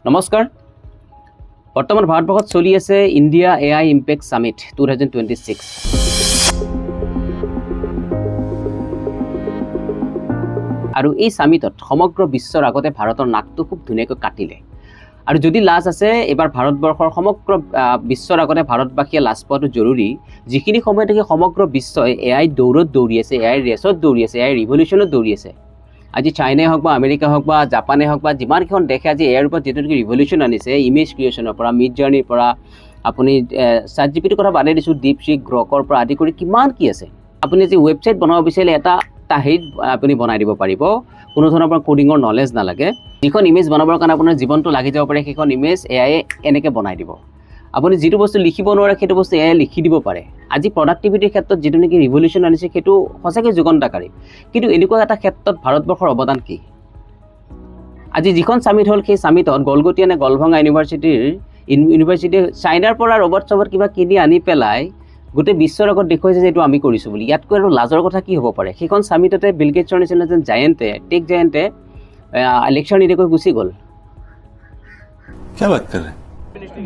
নমস্কাৰ। বৰ্তমান ভাৰতবৰ্ষত চলি আছে India AI Impact Summit 2026। আৰু এই ছামিটত সমগ্ৰ বিশ্বৰ আগতে ভাৰতৰ নাকটো খুব ধুনীয়াকৈ কাটিলে। আৰু যদি লাজ আছে, এইবাৰ ভাৰতবৰ্ষৰ সমগ্ৰ বিশ্বৰ আগতে ভাৰতবাসীয়ে লাজ পোৱাটো জৰুৰী। যিখিনি সময়ত নেকি সমগ্ৰ বিশ্বই এআই দৌৰত দৌৰি আছে, এআই ৰেচত দৌৰি আছে, এআই ৰিভলিউশ্যনত দৌৰি আছে, আজি চাইনাই হওক বা আমেৰিকা হওক বা জাপানে হওক বা যিমানকেইখন দেশে আজি এআইৰ ওপৰত যিটো নেকি ৰিভলিউশ্যন আনিছে, ইমেজ ক্ৰিয়েশ্যনৰ পৰা, মিড জাৰ্ণিৰ পৰা, আপুনি চাট জিপিটিৰ কথা বাদেই দিছোঁ, ডিপ চিক, গ্ৰকৰ পৰা আদি কৰি কিমান কি আছে। আপুনি আজি ৱেবছাইট বনাব বিচাৰিলে এটা হেৰিত আপুনি বনাই দিব পাৰিব, কোনো ধৰণৰ আপোনাৰ কোডিঙৰ নলেজ নালাগে। যিখন ইমেজ বনাবৰ কাৰণে আপোনাৰ জীৱনটো লাগি যাব পাৰে, সেইখন ইমেজ এআইয়ে এনেকৈ বনাই দিব। আপুনি যিটো বস্তু লিখিব নোৱাৰে, সেইটো বস্তু এআই লিখি দিব পাৰে। আজি প্ৰডাক্টিভিটিৰ ক্ষেত্ৰত যিটো নেকি ৰিভলিউশ্যন আনিছে, সেইটো সঁচাকৈ যুগান্তকাৰী। কিন্তু এনেকুৱা এটা ক্ষেত্ৰত ভাৰতবৰ্ষৰ অৱদান কি? আজি যিখন ছামিট হ'ল, সেই ছামিটত গলগতীয়া নে গলভঙা ইউনিভাৰ্চিটিয়ে চাইনাৰ পৰা ৰবট চবট কিবা কিনি আনি পেলাই গোটেই বিশ্বৰ আগত দেখুৱাইছে যে এইটো আমি কৰিছোঁ বুলি। ইয়াতকৈ আৰু লাজৰ কথা কি হ'ব পাৰে? সেইখন ছামিটতে বিল গেটছৰ নিচিনা এজন জায়েণ্টে, টেক জায়েণ্টে লেকচাৰ নিদিয়াকৈ গুচি গ'ল। क्या बात कर रहे हैं?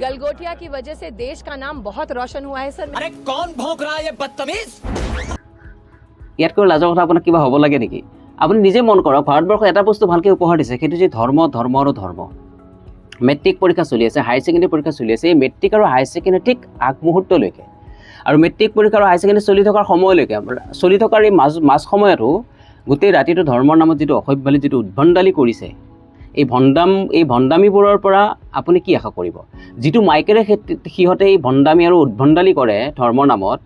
गलगोटिया की वजह से देश का नाम बहुत रोशन हुआ है सर। अरे, कौन भौंक रहा है ये बदतमीज? ইয়াতকৈ লাজৰ কথা আপোনাক কিবা হ'ব লাগে নেকি? আপুনি নিজে মন কৰক, ভাৰতবৰ্ষই এটা বস্তু ভালকৈ উপহাৰ দিছে, সেইটো যে ধৰ্ম, ধৰ্ম আৰু ধৰ্ম। মেট্ৰিক পৰীক্ষা চলি আছে, হায়াৰ ছেকেণ্ডেৰী পৰীক্ষা চলি আছে। এই মেট্ৰিক আৰু হায়াৰ ছেকেণ্ডেৰী ঠিক আগমুহূৰ্তলৈকে আৰু মেট্ৰিক পৰীক্ষা আৰু হায়াৰ ছেকেণ্ডেৰী চলি থকাৰ সময়লৈকে, চলি থকাৰ এই মাজ সময়তো গোটেই ৰাতিটো ধৰ্মৰ নামত যিটো অসভ্যালি, যিটো উদ্ভণ্ডালি কৰিছে, এই ভণ্ডামিবোৰৰ পৰা আপুনি কি আশা কৰিব? যিটো মাইকেৰে সিহঁতে এই ভণ্ডামি আৰু উদ্ভণ্ডালি কৰে ধৰ্মৰ নামত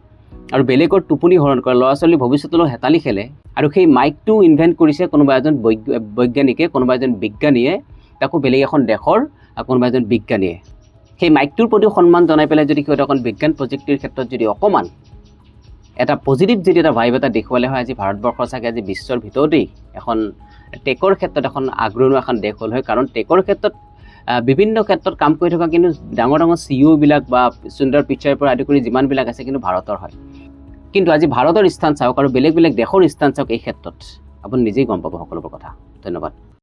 আৰু বেলেগৰ টোপনি হৰণ কৰে, ল'ৰা ছোৱালীৰ ভৱিষ্যতলৈ হেতালি খেলে, আৰু সেই মাইকটো ইনভেণ্ট কৰিছে কোনোবা এজন বৈজ্ঞানিকে, কোনোবা এজন বিজ্ঞানীয়ে, তাকো বেলেগ এখন দেশৰ কোনোবা এজন বিজ্ঞানীয়ে। সেই মাইকটোৰ প্ৰতিও সন্মান জনাই পেলাই যদি সিহঁতে অকণ বিজ্ঞান প্ৰযুক্তিৰ ক্ষেত্ৰত যদি অকণমান এটা পজিটিভ যদি এটা ভাইব এটা দেখুৱালে হয়, আজি ভাৰতবৰ্ষ চাগে আজি বিশ্বৰ ভিতৰতেই এখন টেকৰ ক্ষেত্ৰত এখন আগৰণুৱা এখন দেশ হ'ল হয়। কাৰণ টেকৰ ক্ষেত্ৰত বিভিন্ন ক্ষেত্ৰত কাম কৰি থকা কিন্তু ডাঙৰ ডাঙৰ চিইঅ'বিলাক বা সুন্দৰ পিচাইৰ পৰা আদি কৰি যিমানবিলাক আছে, কিন্তু ভাৰতৰ হয়। কিন্তু আজি ভাৰতৰ স্থান চাওক আৰু বেলেগ বেলেগ দেশৰ স্থান চাওক এই ক্ষেত্ৰত, আপুনি নিজেই গম পাব সকলোবোৰ কথা। ধন্যবাদ।